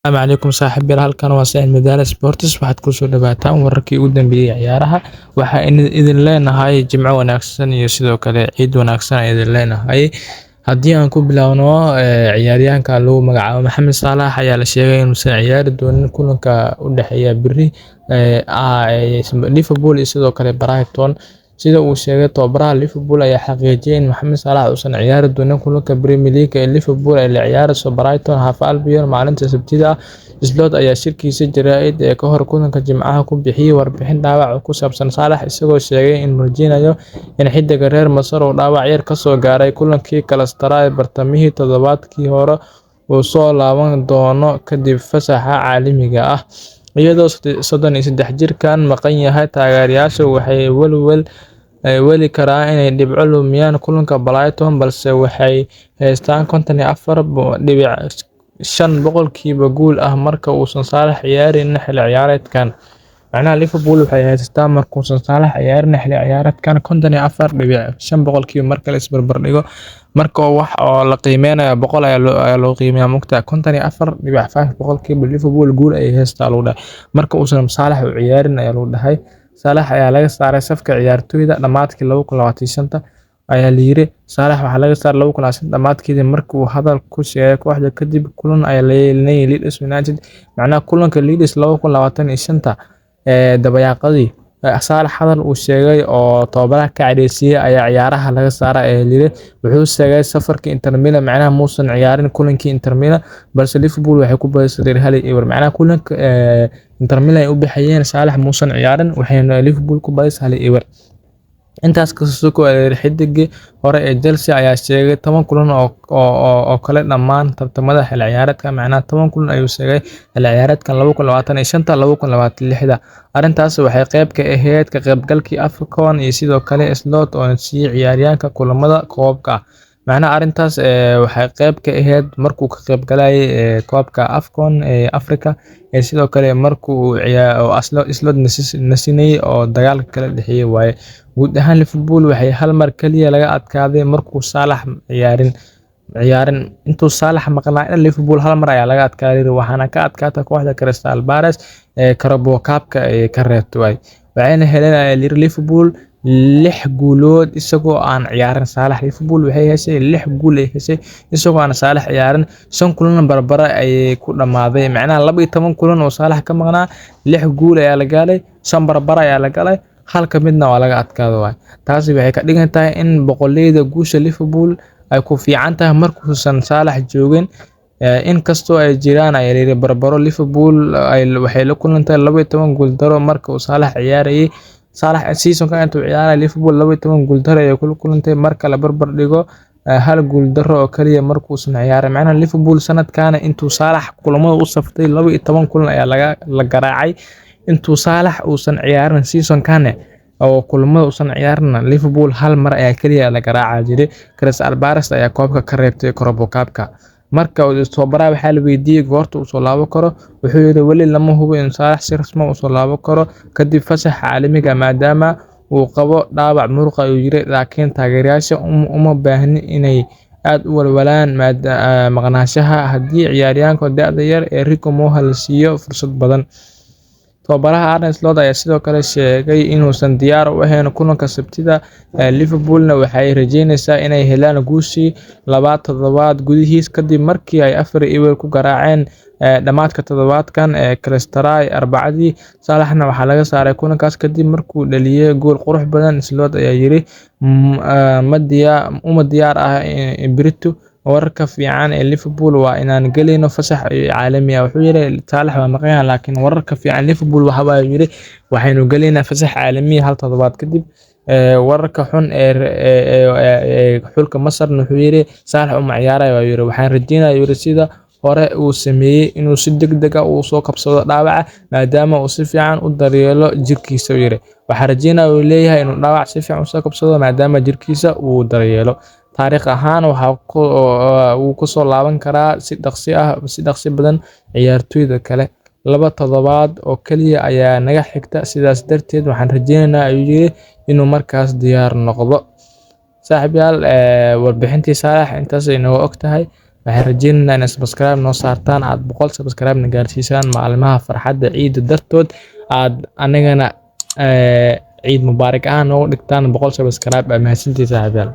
Asalaamu calaykum saaxiibayaal, halkan waa Saciid Madaale Sports. Waxaad kusoo dhawaataan wararkii ugu dambeeyay ee ciyaaraha. Waxaa idin leenahay jimco wanaagsan iyo sidoo kale ciid wanaagsan ayaan idin leenahay. Haddii aan ku bilaabno, ciyaaryahanka lagu magacaabo Maxamed Salah ayaa la sheegay inuusan ciyaari doonin kulanka u dhexeeya berri Liverpool iyo sidoo kale Brighton. Sida uu sheegay, tababaraha Liverpool ayaa xaqiijiyay in Mohamed Salah uusan ciyaari doonin kulanka Premier League ee Liverpool ay la ciyaareyso Brighton Hove Albion maalinta Sabtida ah. Slot ayaa shirkiisa jaraa'id ee ka hor kulanka Jimcaha ku bixiyay warbixin dhaawac oo ku saabsan Salah, isagoo sheegay inuu rajeynayo in xiddiga reer Masar uu dhaawac yar ka soo gaaray kulankii Galatasaray bartamihii toddobaadkii hore uu soo laaban doono kadib fasaxa caalamiga ah. Iyadoo 33 jirkaan maqan yahay, taageerayaashu waxay welweli karaan inay dhibco lumiyaan kulanka Brighton, balse waxay haystaan 54.5% guul ah marka uusan Salah ciyaarin xilli ciyaareedkan. Macnaha, Liverpool waxay haysataa markuusan Salah ciyaarin xilli ciyaareedkan 54.5% marka la isbarbar dhigo. Marka wax oo la qiimeynayo 100 ayaa loo qiimeeyaa mugta, 54.5% Liverpool guul ayay haystaa lagu dhahay marka uusan Salah u ciyaarin ayaa lagu dhahay. Salah ayaa laga saaray safka ciyaartoyda dhamaadkii 2025 ayaa la yiri. Salah waxaa laga saaray 2025 dhamaadkeedii markii uu hadal ku sheegay kooxda kadib kulan ay la yeelanayeen Leeds United. Macnaha, kulanka Leeds 2025 ee dabayaaqadii, Salah hadal uu sheegay oo tababaraha ka cadhaysiiyay ayaa ciyaaraha laga saaray ayaa la yiri. Wuxuu sheegay safarkii Inter Milan, macnaha muusan ciyaarin kulankii Inter Milan, balse Liverpool waxay ku badisay 1-0. Macnaha, kulanka Inter Milan ay u bixiyeen Salah muusan ciyaarin, waxayna Liverpool ku badisay 1-0. Intaas ka sokow, xidigii hore ee Chelsea ayaa sheegay 10 kulan oo kale dhammaan tartamada xilli ciyaareedkan. Macnaha, 10 kulan ayuu sheegay xilli ciyaareedkan 2025 2026. Arrintaas waxay qayb ka ahayd ka qaybgalkii AFCON iyo sidoo kale Slot oo siiyay ciyaaryahanka kulamada koobka ah. Macnaha, arrintaas waxay qayb ka ahayd markuu ka qaybgalayay koobka AFCON ee Africa iyo sidoo kale markuu Slot nasinayay oo dagaalka kala dhexeeyay waaye. Guud ahaan, Liverpool waxay hal mar kaliya laga adkaaday markuu Salah ciyaarin. Intuu Salah maqnaa Liverpool hal mar ayaa laga adkaaday, waxaana ka adkaatay kooxda Crystal Palace ee Carabao Cup-ka ay ka reebtay waay. Waxayna heleen Liverpool lix guulood isagoo aan ciyaarin Salah. Liverpool waxay heshay lix guul ay heshay isagoo aan Salah ciyaarin, shan kulan barbara ayay ku dhamaaday. Macnaha, 12 kulan oo Salah ka maqnaa, lix guul ayaa la gaaray, shan barbara ayaa la galay, halka midna waa laga adkaado waay. Taasi waxay ka dhigan tahay in boqolleyda guusha Liverpool ay ku fiican tahay markuusan Salah joogin. Inkastoo ay jiraan ayaa la yiri barbaro, Liverpool waxay la kulantay 12 guuldaro marka uu Salah ciyaarayay. Salah season-ka intuu ciyaaray, Liverpool 12 guuldaro ayay kula kulantay marka la barbar dhigo hal guuldaro oo kaliya markuusan ciyaarin. Macnaha, Liverpool sanadkan intuu Salah kulamada u saftay 12 kulan ayaa la garaacay. Intuu Salah uusan ciyaarin season-kan oo kulamada uusan ciyaarin, Liverpool hal mar ayaa kaliya la garaaca jiray. Crystal Palace ayaa koobka ka reebtay Carabao Cup-ka. Marka tababaraha waxaa la weydiiyay goorta uu soo laaban karo, wuxuu yiri weli lama hubo in Salah si rasmi ah u soo laaban karo kadib fasaxa caalamiga ah maadaama uu qabo dhaawac muruqa, ayuu yiri. Laakiin taageerayaasha uma baahna inay aad u walwalaan maqnaanshaha haddii ciyaaryahanka da'da yar ee Rico Moha la siiyo fursad badan. Tababaraha Arne Slot ayaa sidoo kale sheegay inuusan diyaar u ahayn kulanka Sabtida. Liverpoolna waxay rajeynaysaa inay helaan guushii labaad toddobaad gudihiis kadib markii ay 4-0 ku garaaceen dhamaadka toddobaadkan ee Galatasaray Arbacadii. Salahna waxaa laga saaray kulankaas kadib markuu dhaliyay gool qurux badan. Slot ayaa yiri, "Uma diyaar ah berrito. Wararka fiican ee Liverpool waa inaan gelayno fasax caalami ah." Wuxuu yiri Salah waa maqan yahay, laakiin wararka fiican Liverpool waxa uu yiri waxaynu gelaynaa fasax caalami ah hal toddobaad kadib. Wararka xun ee xulka Masarna, wuxuu yiri Salah uma ciyaarayo, ayuu yiri. Waxaan rajeynayaa, ayuu yiri, sida hore uu sameeyay inuu si degdeg ah u soo kabsado dhaawaca maadaama uu si fiican u daryeelo jirkiisa, ayuu yiri. Waxaan rajeynayaa, uu leeyahay, inuu dhaawac si fiican u soo kabsado maadaama jirkiisa uu daryeelo. Taariikh ahaan waxa uu ku soo laaban karaa si dhaqsi ah, si dhaqsi badan ciyaartoyda kale. 2 toddobaad oo kaliya ayaa naga xigta, sidaas darteed waxaan rajeynaynaa, ayuu yiri, inuu markaas diyaar noqdo. Saaxiibayaal, warbixintii Salah intaas ay nooga og tahay. Waxaan rajeynaynaa inaad subscribe noo saartaan, aad 100 subscribe na gaarsiisaan maalmaha farxadda ciida dartood, aad anigana ciid mubaarak ahaan noogu dhigtaan 100 subscribe. Aa mahadsantihiin, saaxiibayaal.